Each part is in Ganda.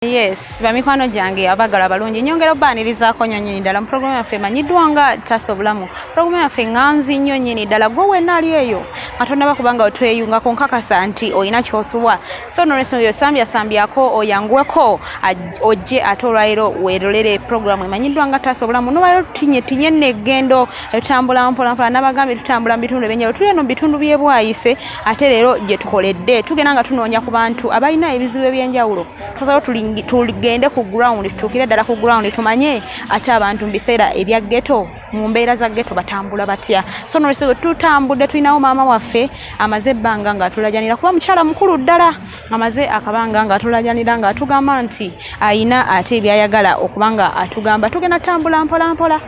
Yes, bamikwano gyange abagala balungi, nyongera obbaanirizaako nnyo nnyini ddala mu pulogulaamu yaffe emanyiddwa nga Taasa Obulamu. Pulogulaamu yaffe ŋŋanzi nnyo nnyini ddala. Gwe wenna ali eyo nga tonnaba kubanga otweyungako, nkakasa nti olina ky'osubwa. So nolwensonga eyo sambyasambyako oyanguweko ojje ate olwaleero weerolere pulogulaamu emanyiddwa nga Taasa Obulamu. Nolwaleero tinye tinye nno eggendo, tutambula mpolampola. Nabagambye tutambula mu bitundu ebyenjawulo, tuli eno mu bitundu by'e Bwaise ate leero gye tukoledde. Tugenda nga tunoonya ku bantu abalina ebizibu ebyenjawulo. Tusazeewo tugende ku ground, tutuukire ddala ku ground tumanye ate abantu mu biseera ebya ghetto, mu mbeera za ghetto batambula batya. So nolwensonga tutambudde, tulinawo maama waffe amaze ebbanga ng'atulajanira, kuba mukyala mukulu ddala, amaze akabanga ng'atulajanira ng'atugamba nti ayina ate ebyayagala okuba nga atugamba. Tugenda tutambula mpola mpola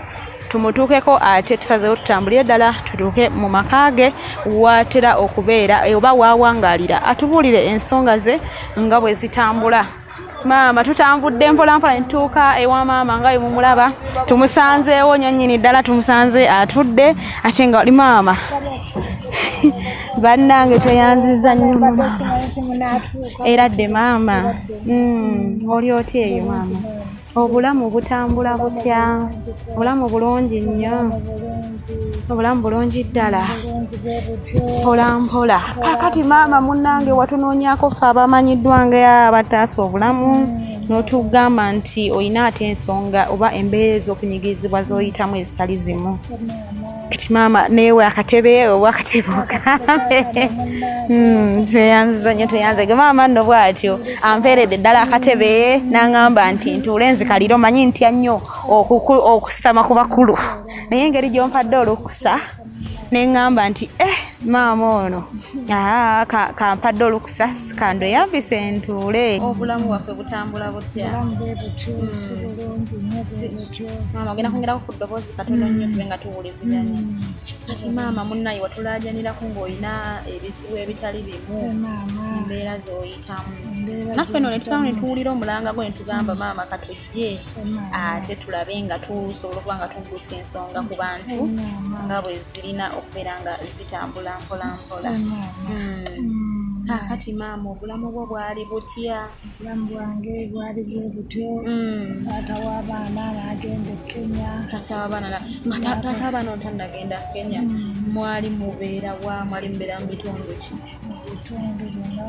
tumutuukeko, ate tusazeewo tutambulire ddala tutuuke mu maka ge waatera okubeera oba waawangaalira, atubuulire ensonga ze nga bwe zitambula. Maama, tutambudde mpolampola netutuuka ewa maama nga bwe mumulaba. Tumusanzeewo nnyo nnyini ddala, tumusanze atudde ate nga oli maama. Bannange, tweyanziza nnyo maama. Era dde maama, oli otya eyo maama? Obulamu butambula butya? Obulamu bulungi nnyo, obulamu bulungi ddala, mpola mpola. Kaakati maama munnange, watunoonyaako ffe abamanyiddwa nga abataasa obulamu, n'otugamba nti olina ate ensonga oba embeera ez'okunyigirizibwa z'oyitamu ezitali zimu. Kati maama, neewe akatebe oba akatebe ogambe. Tweyanziza nnyo, tweyanzege maama. Nno bw'atyo ampeeredde ddala akatebe n'aŋŋamba nti ntuule nzikalire. Omanyi ntya nnyo okusitama ku bakulu, naye engeri gy'ompadde olukusa ne ŋŋamba nti eh, maama ono kampadde olukusa, kandweyambise ntuule. Obulamu bwaffe butambula butya? Obulamu bwe butyo, si bulungi nnyo, bwe butyo. Maama, ogenda kwongerako ku ddoboozi katono nnyo tube nga tuwuliziganya. Kati maama munnaye, watulaajanirako ng'olina ebizibu ebitali bimu, Eh, maama. embeera z'oyitamu. Embeera Naffe no ne tusalawo ne gy'oyitamu. tuwulira omulanga gwo ne tugamba, maama katujje Eh, maama. ate tulabe nga tusobola okuba nga tuggusa ensonga ku bantu Eh, maama. nga bwe zirina okubeera nga zitambula mpola mpola. Eh, maama. Kaakati maama, obulamu bwo bwali butya? Obulamu bwange bwali bwe butyo. Taata w'abaana n'agenda e Kenya. Taata w'abaana nga taata w'abaana ono tannagenda Kenya, mwali mubeera wa? Mwali mubeera mu bitundu ki? Mu bitundu bino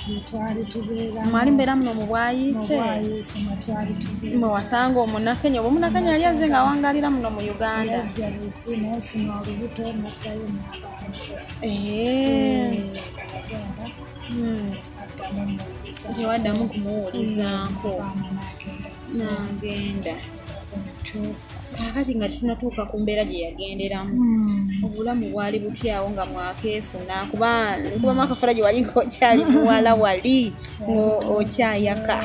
bye twali tubeeramu. Mwali mubeera muno mu Bwayiise? Mu Bwayiise mwe twali tubeera. Mwe wasanga Omunnakenya oba Omunnakenya yali azze ng'awangaalira muno mu Uganda? Yajja buzi nenfuna olubuto, n'addayo n'abaana be. Agenda, saddamu muwuliza. Tewaddamu kumuwulizaako? Abaana n'agenda. N'agenda. Bwentyo. Kaakati nga tetunatuuka ku mbeera gye yagenderamu, obulamu bwali butyawo nga mwakeefuna? Kuba nkubamu akafala gye wali ng'okyali muwala, wali ng'okyayaka.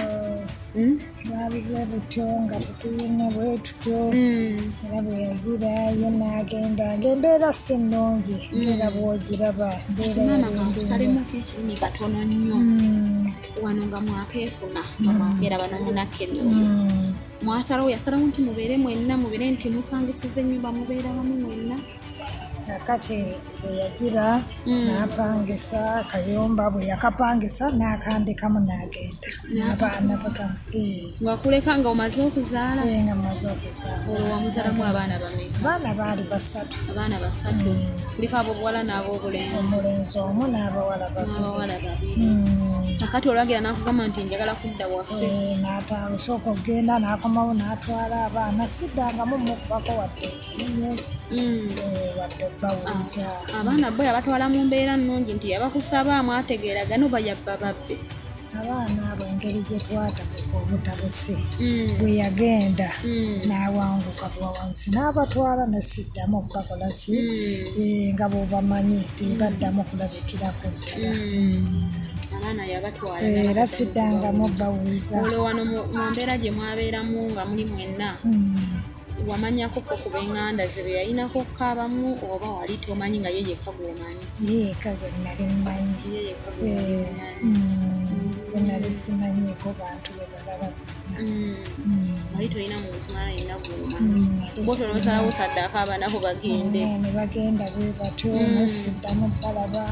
Bwali bwe butyo nga tetulina, bwe tutyo. Era bwe yagira ye n'agenda ng'embeera si nnungi, ng'era bw'ogiraba embeera Maama, yali mbi nnyo. Kankusalemu ekirimi katono nnyo. Wano nga mwakeefuna, nga mwakeeraba n'Omunnakenya oyo, mwasalawo, yasalawo nti mubeere mwenna, mubeere nti mupangisiza ennyumba, mubeera wamu mwenna? Kakati bwe yagira n'apangisa akayumba, bwe yakapangisa n'akandekamu n'agenda n'abaana bakamu. Nga kuleka nga omaze okuzaala? Nga maze okuzaala. Olwo wamuzaalamu abaana bameka? Abaana baali basatu. Abaana basatu, kuliko ab'obuwala n'ab'obulenzi? Omulenzi omu n'abawala babiri. N'abawala babiri. Kakati olwagira n'akugamba nti njagala kudda waffe? Eh, n'osooka okugenda n'akomawo n'atwala abaana, siddangamu mukubako wadde ekimunye, wadde obbawuliza. Abaana bo yabatwala mu mbeera nnungi nti yabakusaba mwategeeragana oba yabba babbe? Abaana abo engeri gye twatabuka obutabusi, bwe yagenda n'awanguka bwawansi n'abatwala, nesiddamu okubakola ki. Eh, nga bw'obamanyi tebaddamu kulabikirako ddala. Abaana yabatwala? Era siddangamu bawuliza. Olwo wano mu mbeera gye mwabeeramu nga muli mwenna, wamanyako ko ku b'eŋŋanda ze be yalinako kaabamu oba wali tomanyi, nga ye yekka gw'omanyi? Ye yekka gwe nali mmanyi. Ye yekka gwe wali omanyi. Ye nali simanyiiko bantu be balala bonna. Wali tolina muntu mulala yenna gw'omanyi? Bwotyo n'osalawo saddaaka abaana bo bagende? Ne bagenda bwe batyo, nesiddamu balaba.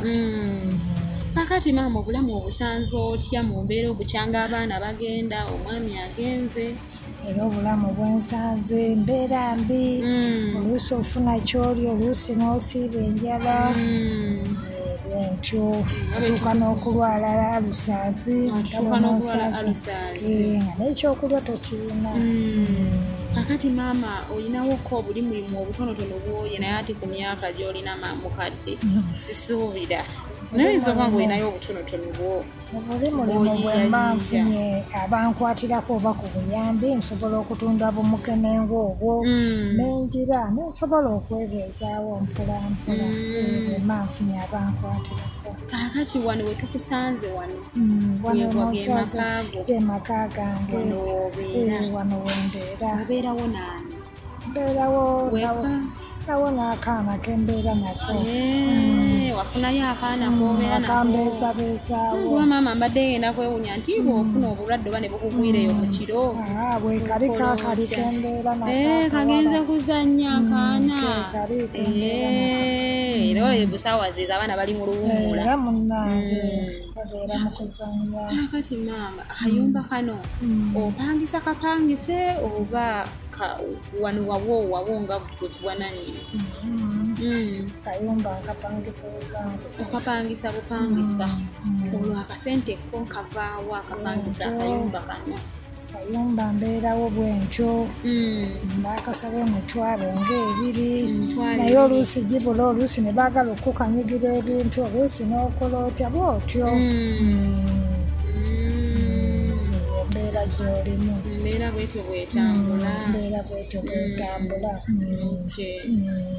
Kakati maama, obulamu obusanze otya mu mbeera obukyanga abaana bagenda, omwami agenze? Era obulamu bwensanze mbeera mbi. Oluusi ofuna kyoli, oluusi n'osiiba enjala. Bwentyo otuuka n'okulwala alusaazi. Otuuka n'okulwala alusaazi. Nga n'ekyokulya tokirina. Kakati maama, olinawoko obulimulimu obutonotono bwoye, naye ate ku myaka gy'olina mukadde sisuubira, naye oyinza okuba nga olinayo obutonotono bwo. Obulimulimu bwe mba nfunye abankwatirako oba ku buyambi, nsobola okutunda bumukenenga obwo nenjira nensobola okwebeezaawo mpola mpola. Bwe mba nfunye abankwatirako. Kaakati wano we tukusanze wano, Wano Ge nonsanze maka go. Ge maka gange. Wano w'obeera? Wano wembeera. Obeerawo naani? Mbeerawo Weka? Nawo n'akaana kembeera nako. Wafunayo akaana kobeera nako? Akambeezabeezaawo. Kuba maama mbadde ngenda kwewunya nti bw'ofuna obulwadde oba ne bukugwira eyo mu kiro, Ah, bwekali okola kakali otya? kembeera nako. Kagenze kuzannya akaana. Kekali kembeera nako. Era oyo busaawa zezo abaana bali mu luwummula. Era munnange babeera mu kuzannya. Kakati maama, akayumba kano opangisa kapangise oba wano wawo nga gwe kuwananyini? Kayumba nkapangisa bupangisa. Okapangisa bupangisa. Olwo akasente ko kavaawo akapangisa akayumba kano? Kayumba mbeerawo bwentyo. Bakasaba emitwalo ng'ebiri. Emitwalo Naye ebiri. Oluusi gibula, oluusi ne baagala okukanyugira ebintu, oluusi n'okola otya bwotyo. Eyo embeera gy'olimu. Embeera bwetyo bwetambula. Mbeera bwetyo bwetambula. Okay.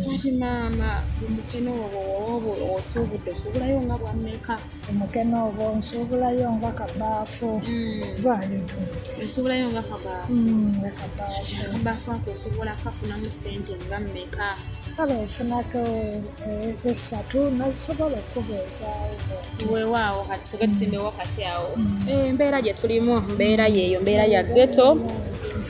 Kati maama, omukene obwo woba osuubudde, osuubulayo nga bwammeka? Omukene obwo nsuubulayo nga kabaafu. Vaayo tunde. Osuubulayo nga kabaafu? Nga kabaafu. Akabaafu ako osobola kafunamu ssente nga mmeka? Kale ofunako esatu nasobola okubeezaawo bwotyo. Weewaawo, kati tuge tusimbewo kati awo. Embeera gye tulimu mbeera yeeyo, mbeera ya ghetto.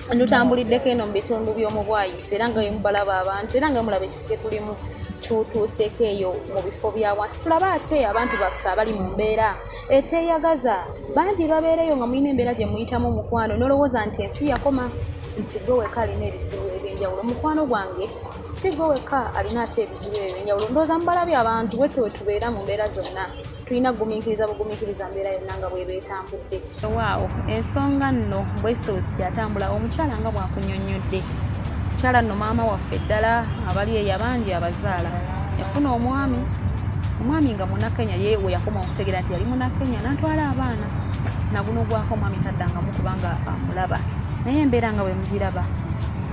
Tutambuliddeko eno mu bitundu by'omu Bwayise, era nga mubalaba abantu, era nga mulaba ekifo kye tulimu tutuuseeko eyo mu bifo bya wansi. Tulabe ate abantu baffe abali mu mbeera eteeyagaza. Bangi babeereyo nga mulina embeera gye muyitamu, mukwano, n'olowooza nti ensi yakoma, nti gwe wekka alina ebizibu ebyenjawulo. Mukwano gwange, si gwe wekka alina ate ebizibu ebyo ebyenjawulo. Ndowooza mubalabye abantu bwetyo bwe tubeera mu mbeera zonna. Tulina kugumiikiriza bugumiikiriza mbeera yonna nga bweba etambudde. Waawo, ensonga nno bwezito bwe zikyatambula. Omukyala nga bwakunyonnyodde, mukyala nno maama waffe ddala, abali eyo abangi abazaala, yafuna omwami, omwami nga Munakenya. Ye we yakoma okutegeera nti yali Munakenya, n'atwala abaana naguno gwako. Omwami taddangamu kubanga amulaba, naye embeera nga bwe mugiraba.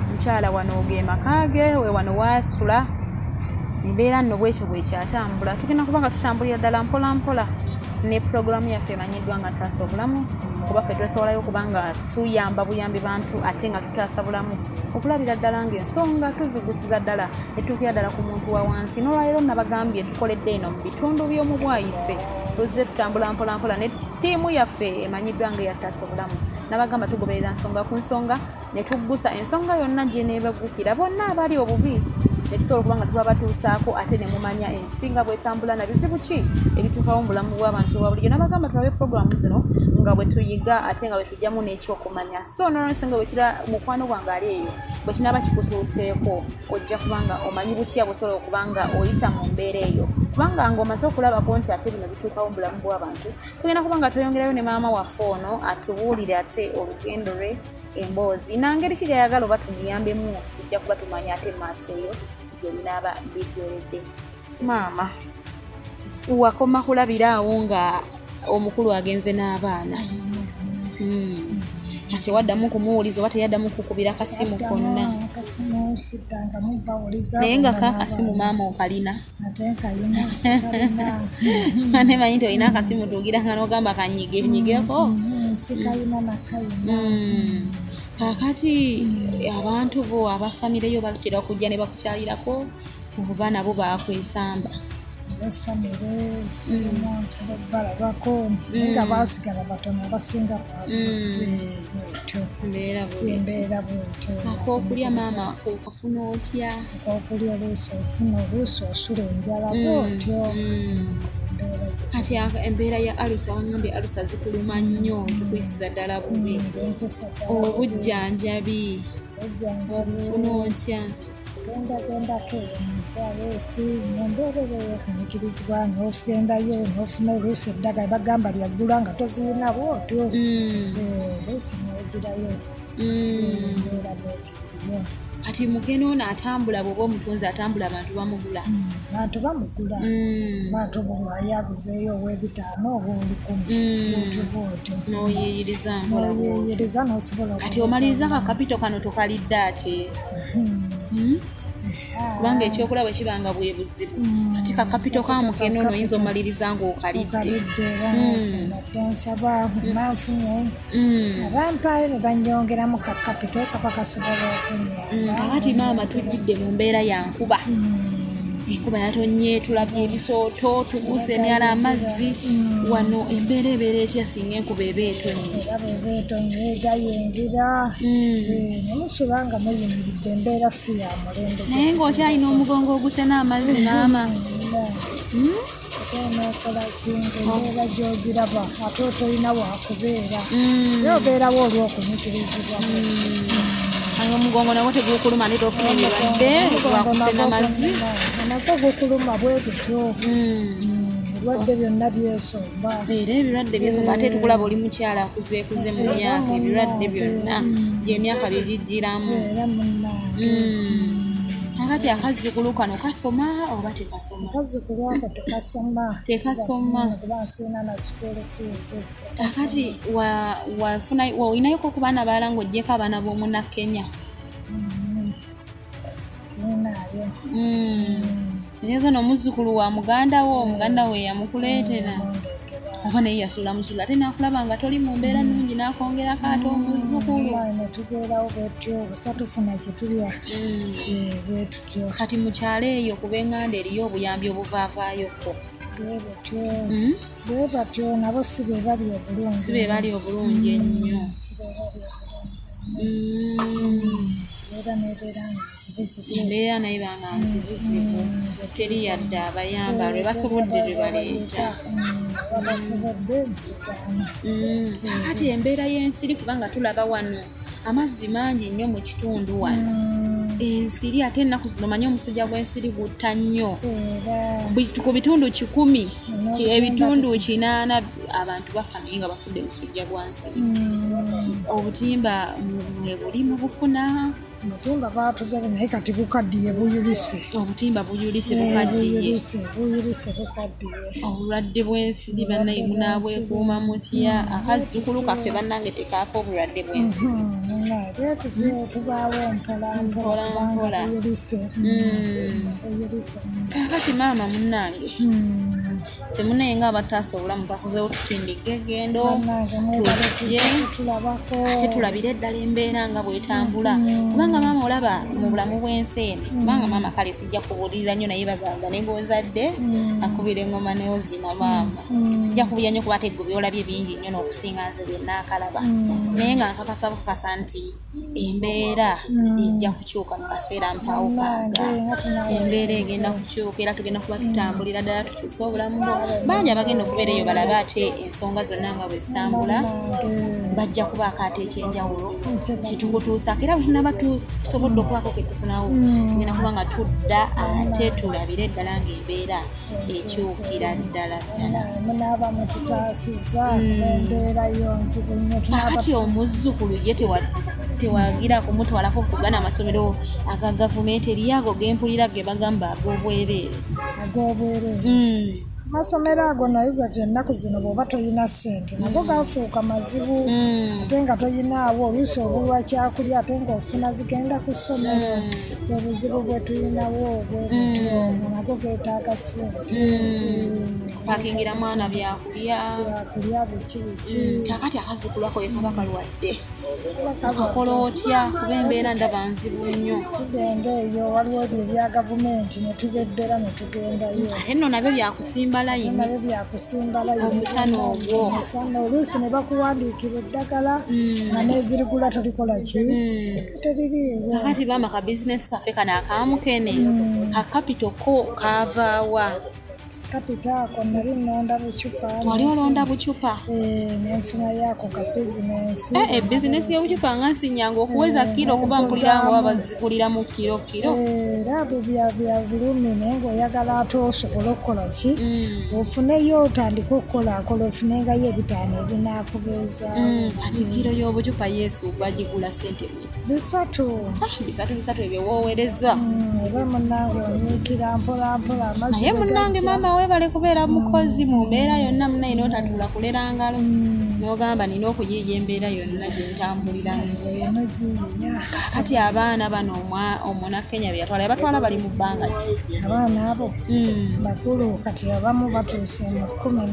Mukyala wano ge maka ge, we wano waasula. Embeera nno bwetyo bwekyatambula. Tugenda kuba nga tutambulira ddala mpola mpola ne puroguramu yaffe emanyiddwa nga Taasa Obulamu, kuba ffe twesobolayo okuba nga tuyamba buyambi bantu ate nga tutaasa bulamu, okulabira ddala ng'ensonga tuzigusiza ddala etuukira ddala ku muntu wa wansi. N'olwaleero nabagambye tukoledde eno mu bitundu by'omu Bwayise. Tuzze tutambula mpola mpola ne ttiimu yaffe emanyiddwa nga eya Taasa Obulamu. Nabagamba tugoberera nsonga ku nsonga ne tuggusa ensonga yonna gye neebagukira bonna abali obubi, ne tusobola okuba nga tuba batuusaako ate ne mumanya ensi nga bwetambula na bizibu ki ebituukawo mu bulamu bw'abantu obwa bulijjo. Nabagamba tulabe puroguramu zino nga bwe tuyiga ate nga bwe tujjamu n'ekyokumanya. So nolwensonga bwekira, mukwano gwange ali eyo, bwe kinaaba kikutuuseeko, ojja kuba nga omanyi butya bw'osobola okuba nga oyita mu mbeera eyo, kubanga ng'omaze okulabako nti ate bino bituukawo mu bulamu bw'abantu. Tugenda kuba nga tweyongerayo ne maama waffe ono atubuulire ate olugendo lwe, emboozi nangeri ki gyayagala oba tumuyambemu. Tujja kuba tumanya ate maaso eyo gye binaaba biggweredde. Maama, wakoma kulabira awo nga omukulu agenze n'abaana. Kati waddamu kumuwuliza oba teyaddamu kukubira kasimu konna? Akasimu siddangamu bawuliza. Naye nga kakasimu maama okalina? Ate nkayina, sikalina. Nemanyi nti olina akasimu, tugira nga nogamba kanyige nyigeko. Sikayina nakayina. Kaakati abantu bo abafamire yo batera okujja ne bakukyalirako oba nabo bakwesamba? Abafamire olumu ntera balabako, naye nga basigala batono, abasinga baafa. Bwetyo. Mbeera bwe Embeera bwetyo. Akokulya maama okafuna otya? Okulya oluusi ofuna, oluusi osula enjala, bwotyo embeera gye. Kati Kati embeera ya alusa, wangambye alusa zikuluma nnyo, zikuyisiza ddala bubi. Zimpisa ddala bubi. Obujjanjabi Obujjanjabi obufuna otya? Gendagendako eyo oluusi mu mbeerera ey'okunyigirizibwa, n'ogendayo n'ofuna oluusi eddagala bagamba lyaggula nga tozirina bwotyo. Oluusi n'ogirayo. Embeera bweti eriwo. Kati mukene ono atambula, bw'oba omutunzi atambula, abantu bamugula? Bantu bamugula. Bantu bulwayo aguzeeyo ow'ebitaano, ow'olukumi, bwotyo bwotyo. N'oyeeyiriza mpola bwotyo. N'oyeeyiriza n'osobola Kati omaliriza ka kapito kano tokalidde ate? Hmm? Kubanga ekyokulaba kiba nga bwe buzibu, ate ka kapito ka mukene ono oyinza omaliriza ng'okalidde. Okalidde. Era kyembadde nsaba, banfunye abampaayo ne banyongeramu ka kapito kaba kasobola okunyamba. Kakati maama, tujjidde mu mbeera ya nkuba. Enkuba yatonye, tulabye ebisooto, tubuusa emyala amazzi wano. Embeera ebeera etya singa enkuba eba etonye? Era bweba etonye gayingira, nemusula nga muyimiridde. Embeera si ya mulembe. Naye ng'okyalina omugongo ogusena amazzi, maama? Ate onookola ki ngaembeera gy'ogiraba, ate otolina wakubeera, naye obeerawo olw'okunyigirizibwa. Aye omugongo nagwo tegukuluma ate tofuna ebirwadde lwakusena mazzi? Nagwo gukuluma bwe gutyo. Ebirwadde byonna byesomba. Era ebirwadde byesomba, ate tukulaba oli mukyala akuzeekuze mu myaka, ebirwadde byonna gyemyaka byegijjiramu. Era munnange. Kakati akazzukulu kano kasoma oba tekasoma? Akazzukulu ako tekasoma. Tekasoma. Kuba nsiina na school fees. Kakati wafuna olinayoko ku baana balala ng'oggyeko abaana b'omuna Kenya? Tinaayo. Ezo n'omuzzukulu wa muganda wo, muganda we yamukuleetera? Mundeetera. Oba naye yasula musula, ate nakulaba nga toli mu mbeera nnungi n'akwongerako ate omuzzukulu. Ne tubeerawo bwetyo, osa tufuna kye tulya. Bwe tutyo. Kati mu kyalo eyo ku b'eŋŋanda eriyo obuyambi obuvaavaayokko? Bwe butyo, bwe batyo, nabo si be bali obulungi. Si be bali obulungi ennyo. Si be bali obulungi. Era nebeera nga nzibuzibu. Embeera naye banga nzibuzibu, teri yadde abayamba, lwe basobodde lwe baleeta. Babasobodde bigaana. Kakati embeera y'ensiri, kubanga tulaba wano amazzi mangi nnyo mu kitundu wano, ensiri ate ennaku zino manyi omusujja gw'ensiri gutta nnyo. Era Ku bitundu 100, ebitundu 80 abantu bafa naye nga bafudde musujja gwa nsiri. Obutimba mwe buli mubufuna? Obutimba batugabye, naye kati bukaddiye, buyulise. Obutimba buyulise, bukaddiye. Buyulise, buyulise, bukaddiye. Obulwadde bw'ensiri bannaye munaabwekuuma mutya? Akazzukulu kaffe bannange tekaafa obulwadde bw'ensiri. Bwetutyo tubaawo mpola mpola, Mpola, kubanga mpola. buyulise, buyulise. Kakati maama munnange, ffe munnaye nga abataasa obulamu twakozewo tutindigga egendo. Bannange mwebale Tujje kutulabako. Ate tulabire eddala embeera nga bwetambula, kubanga maama olaba mu bulamu bw'ensi eno, kubanga maama kale sijja kubuulirira nnyo, naye bagamba ne gw'ozadde akubira engoma neozina. Maama sijja kubuulira nnyo kuba ate gwe byolabye bingi nnyo n'okusinga nze bye naakalaba, naye nga nkakasa bukakasa nti embeera ejja kukyuka mu kaseera mpaawo kaaga. Bannange, nga tunaawe Embeera egenda kukyuka, era tugenda kuba tutambulira ddala tukyuse obulamu bwo. Bangi abagenda okubeera eyo balabe ate ensonga zonna nga bwe zitambula. Bannange. Bajja kubaako ate ekyenjawulo kyetukutuusaako, era bwe tunaba tusobodde okubaako ketufunawo, tugenda kuba nga tudda ate tulabire ddala ng'embeera ekyukira ddala ddala. Munaaba mututaasizza kuba embeera yo nzibu nnyo. Tunaaba Kakati omuzzukulu ye tewagira kumutwalako kugana amasomero aga gavumenti? Eriyo ago gempulira ge bagamba ag'obwereere. Ag'obwereere? Amasomero ago naye gati ennaku zino bw'oba toyina ssente nago gafuuka mazibu, ate nga toyinaawo, oluusi obulwa kyakulya ate ng'ofuna zigenda ku ssomero. Bwe buzibu bwe tuyinawo bwe butyo, nga nago geetaaga ssente. Pakingira mwana byakulya. Byakulya, biki biki. Kakati akazzukulu ako ye kaba kalwadde, okakola otya? Kuba embeera ndaba nzibu nnyo. Tugenda eyo, waliwo ebyo ebya gavumenti ne tubebbera ne tugendayo. Ate nno nabyo byakusimba layini. Nabyo byakusimba layini. Omusana ogwo. Omusana, oluusi ne bakuwandiikira eddagala nga n'ezirigula tolikola ki, teririiwo. Kakati baama, ka bizinesi kaffe kano akamukene ka kapito ko kaavaawa? Kapito ako nali nnonda bucupa. Wali olonda bucupa? Eh, nenfunayo ako ka bizinensi. Eh, bizinensi y'obucupa nga si nnyangu okuweza kiro, kuba mpulira nga baba bazigulira mu kiro kiro. Era bya bulumi, naye ng'oyagala ate osobole okukola ki, ofuneyo otandike okukolaakola, ofunengayo ebitaano ebinaakubeezaawo. Kati kiro y'obucupa yesu bagigula sente mmeka? 300. Ah, bisatu bisatu ebyo woowereza. Era munnange onyiikira mpola mpola amazzi Naye bwe munnange gajja. Maama weebale kubeera mukozi mu mbeera yonna, munnaye n'otatuula kulera ngalo, n'ogamba nina okuyiiya embeera yonna gye ntambuliramu. Eno giyiya. Kaakati abaana bano omunakenya be yatwala, yabatwala bali mu bbanga ki? Abaana abo bakulu kati, abamu batuuse mu 15,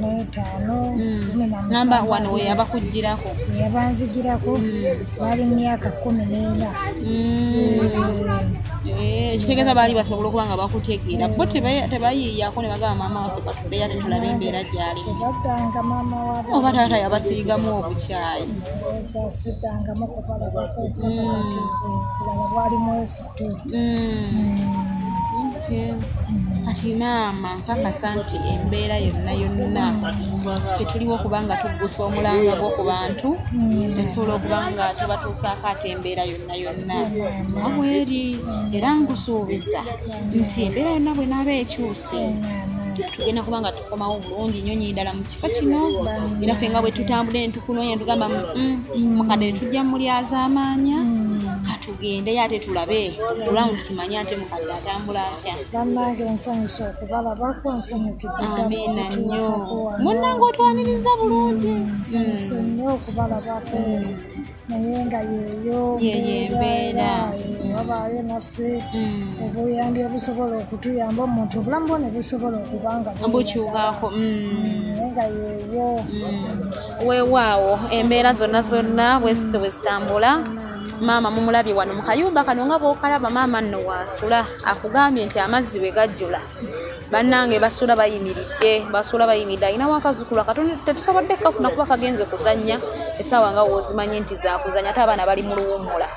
17. Ngamba wano we yabakugirako. Yabanzigirako bali mu myaka 14. Eh, ekitegeeza baali basobola okuba nga bakutegeera, bo tebayiiyako ne bagamba maama waffe katuddeyo ate tulabe embeera gy'alimu? Tebaddanga maama waabwe. Oba taata yabasiigamu obukyayi? Ndowooza siddangamu kubalabako paka kati, bulala bwali mu esatu. Okay. Kati maama, nkakasa nti embeera yonna yonna ffe tuliwo kubanga tuggusa omulanga gwo ku bantu, tetusobola okuba nga tubatuusaako ate embeera yonna yonna nga bweri, era nkusuubiza nti embeera yonna bwenaaba ekyuse, tugenda kuba nga tukomawo bulungi nnyo nnyini ddala mu kifo kino. Era ffe nga bwe tutambudde ne tukunoonya, tugamba, mukadde tetujja mulyazaamaanya, katugendeyo ate tulabe round, tumanye ate mukadde atambula atya." Bannange, nsanyusa okubalabako, nsanyukidde ddala Amiina nnyo. okutuukako wano. Munnange, otwaniriza bulungi. Nsanyuse nnyo okubalabako, naye nga yeeyo Yeeyo embeera. Wabaayo naffe obuyambi obusobola okutuyamba omuntu obulamu bwo ne busobola okuba nga Bukyukako. Naye nga yeeyo. Weewaawo, embeera zonna zonna bwe zityo bwe zitambula. Maama mumulabye wano mu kayumba kano nga bw'okalaba, maama nno waasula. Akugambye nti amazzi bwe gajjula, bannange basula bayimiridde, basula bayimiridde. Alinawo akazukulu akatono, tetusobodde kukafuna kuba kagenze kuzannya, essaawa nga woozimanyi nti zakuzannya, ate abaana bali mu luwummula.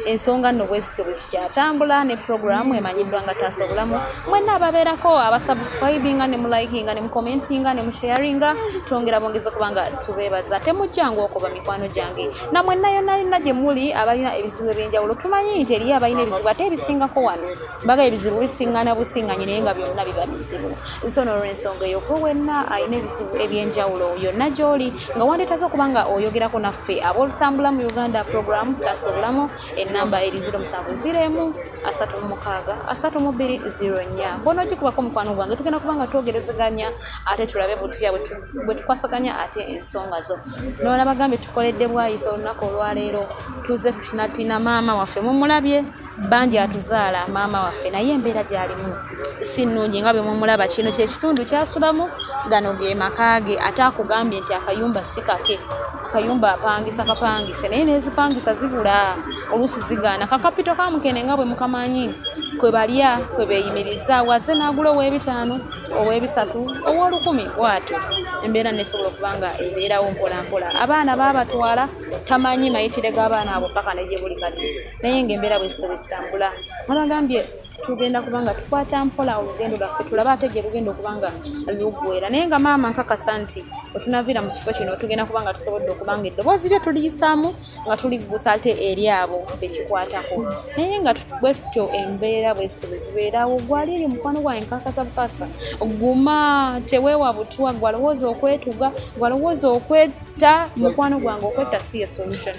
Ensonga nno bwe zityo bwe zikyatambula ne puroguramu emanyiddwa nga Taasa Obulamu. Mwenna ababeerako abasubscribinga ne mulikinga ne mucommentinga ne musharinga, twongera bongeza kubanga tubeebaza. Temujjangu okuba mikwano gyange namwenna yonna yonna gye muli abalina ebizibu ebyenjawulo. Tumanyi nti eriyo abalina ebizibu ate ebisingako wano, mbaga ebizibu bisiŋŋana busiŋŋanye, naye nga byonna biba bizibu. So n'olwensonga eyo, gwe wenna alina ebizibu ebyenjawulo yonna gy'oli nga wandeetaze okuba nga oyogerako naffe ab'olutambula mu Uganda program Taasa Obulamu, enamba eri 070 36 32 04. Bw'onoogikubako, mukwano gwange, tugenda kuba nga twogerezeganya ate tulabe butya bwe tukwasaganya ate ensonga zo. Noona bagambye tukoledde bwayisa olunaku olwaleero, tuze tutinatina maama waffe. Mumulabye bangi atuzaala maama waffe, naye embeera gy'alimu si nnungi nga bwe mumulaba. Kino kyekitundu kyasulamu, gano ge maka ge, ate akugambye nti akayumba si kake, akayumba apangisa kapangise, naye nezipangisa zibula, oluusi zigaana. Kakapito ka mukene nga bwe mukamanyi, kwe balya kwe beeyimiriza, waze n'agula ow'ebitaano, ow'ebisatu, ow'olukumi, bw'atyo embeera nesobola okuba nga ebeerawo mpola mpola. Abaana baabatwala, tamanyi mayitire g'abaana abo paka ne gye buli kati, naye ng'embeera bwe zityo bwe zitambula. Abagambye tugenda kuba nga tukwata mpola olugendo lwaffe, tulabe ate gye lugenda okuba nga luggwera. Naye nga maama, nkakasa nti wetunaviira mu kifo kino, tugenda kuba nga tusobodde okuba nga eddoboozi lyo tuliyisaamu nga tuliggusa ate eri abo bekikwatako. Naye nga bwe tutyo embeera bwe zityo bwe zibeerawo. Gwali eyo mukwano gwange, nkakasa bukasa, guma, teweewa butwa. Gwalowooza okwetuga, gwalowooza okwetta, mukwano gwange, okwetta si ye solution.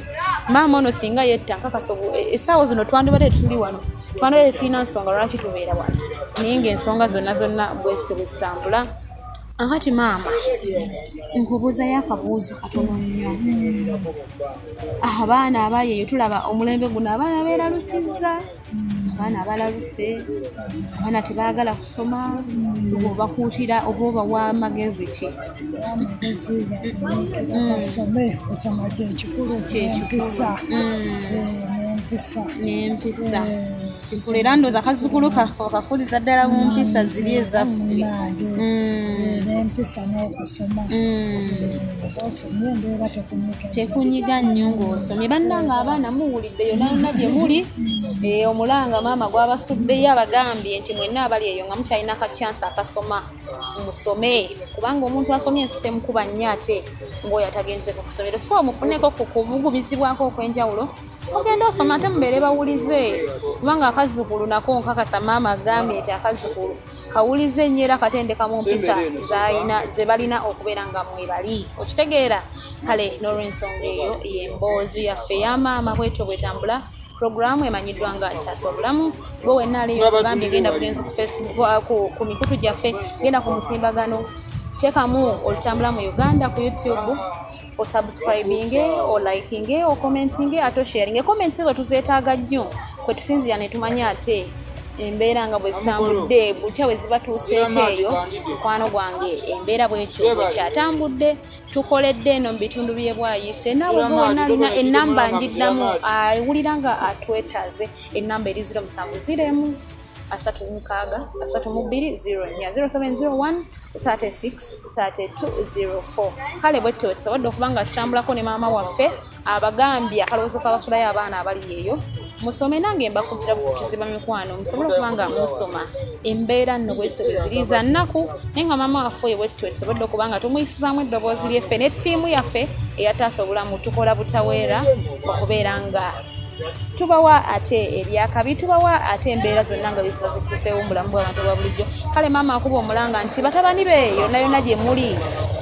Maama ono singa yetta, nkakasa essaawa zino twandibadde tuli wano, twandibadde tulina nsonga lwaki tubeera wano, naye ng'ensonga zonna zonna bwe zityo bwe zitambula. Akati maama, nkubuuzayo akabuuzo katono nnyo. Abaana abayeeyo, tulaba omulembe guno abaana beeralusizza, abaana abalaluse, abaana tebaagala kusoma. Obakuutira oba obawa amagezi ki? Amagezi gakunyiikira basome, kusoma kyekikulu. Kyekikulu. N'empisa. N'empisa. N'empisa kikulu, era ndowooza kazzukulu kaffe okakuliza ddala mu mpisa ziri ezaffe. Munnange, n'empisa n'okusoma. Oba osomye, embeera tekunyiga. Tekunyiga nnyo ng'osomye. Bannange abaana, muwulidde yonna yonna gye muli. Omulanga maama gwabasuddeyo abagambye nti mwenna abali eyo nga mukyalina ka chance akasoma, musome, kubanga omuntu asomye ensi temukuba nnyo ate ng'oyo atagenzeko ku ssomero. So mufuneko ku kubugumizibwako okw'enjawulo, mugende osoma, ate mubeere bawulize, kubanga akazzukulu nako nkakasa maama agambye nti akazzukulu kawulize nnyo era katendeka mu mpisa zayina ze balina okubeera nga mwebali. Okitegeera? Kale n'olwensonga eyo yemboozi yaffe ya maama bwetyo bwetambula. Puroguramu emanyiddwa nga Taasa Obulamu. Gwe wenna aliyo, okugambye genda bugenzi ku Facebook, ku mikutu gyaffe, genda ku mutimbagano, teekamu Olutambula mu Uganda ku YouTube, osubscribinge, olikinge, ocommentinge, ate osharinge. Comments ezo tuzeetaaga nnyo, kwe tusinzira ne tumanya ate embeera nga bwe zitambudde, butya bwe zibatuuseeko eyo. Mukwano gwange, embeera bwetyo bwekyatambudde, tukoledde eno mu bitundu by'ebwayise. Naawe gwe wonna alina enamba, njiddamu, awulira nga atwetaaze, enamba eri 070 36 32 04, 0701 36 32 04. Kale bwetyo tusobodde okuba nga tutambulako ne maama waffe, abagambye akalowoozo kabasulayo abaana abali eyo, musome. Nange mbakutira bukukiziba mikwano, musobole okuba nga musoma. Embeera nno bwezito bwe ziri za nnaku, naye nga maama waffe oyo bwetyo tusobodde okuba nga tumuyisizaamu eddoboozi lyeffe ne ttiimu yaffe eyataasa obulamu. Tukola butaweera okubeera nga tubawa ate ebyakabi, tubawa ate embeera zonna nga biziba zikutuseewo mu bulamu bw'abantu bwa bulijjo. Kale maama akuba omulanga nti batabani be yonna yonna gye muli,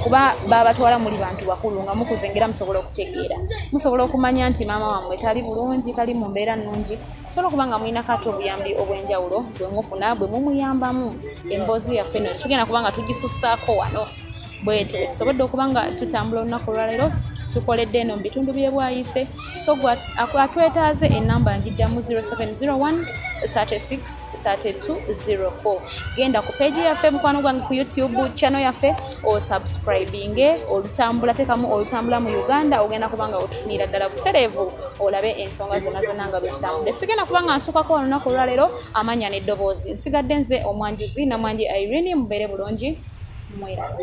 kuba babatwala muli bantu bakulu nga mukuze, ngera musobola okutegeera, musobola okumanya nti maama wammwe tali bulungi, tali mu mbeera nnungi. Musobola okuba nga mulinako ate obuyambi obw'enjawulo bwe mufuna bwe mumuyambamu. Emboozi yaffe eno tugenda kuba nga tugisussaako wano. Bwetyo tusobodde okuba nga tutambula olunaku olwaleero, tukoledde eno mu bitundu by'ebwayise. So gwe atwetaaze, enamba njiddamu, 0701 36 3204. Genda ku page yaffe, mukwano gwange, ku YouTube channel yaffe, osubscribinge Olutambula, teekamu Olutambula mu Uganda, ogenda kuba nga otufunira ddala butereevu, olabe ensonga zonna zonna nga bwezitambudde. Sigenda kuba nga nsukako olunaku olwaleero. Amanya n'eddoboozi nsigadde nze omwanjuzi Namwanji Irene. Mubeere bulungi, mweraba.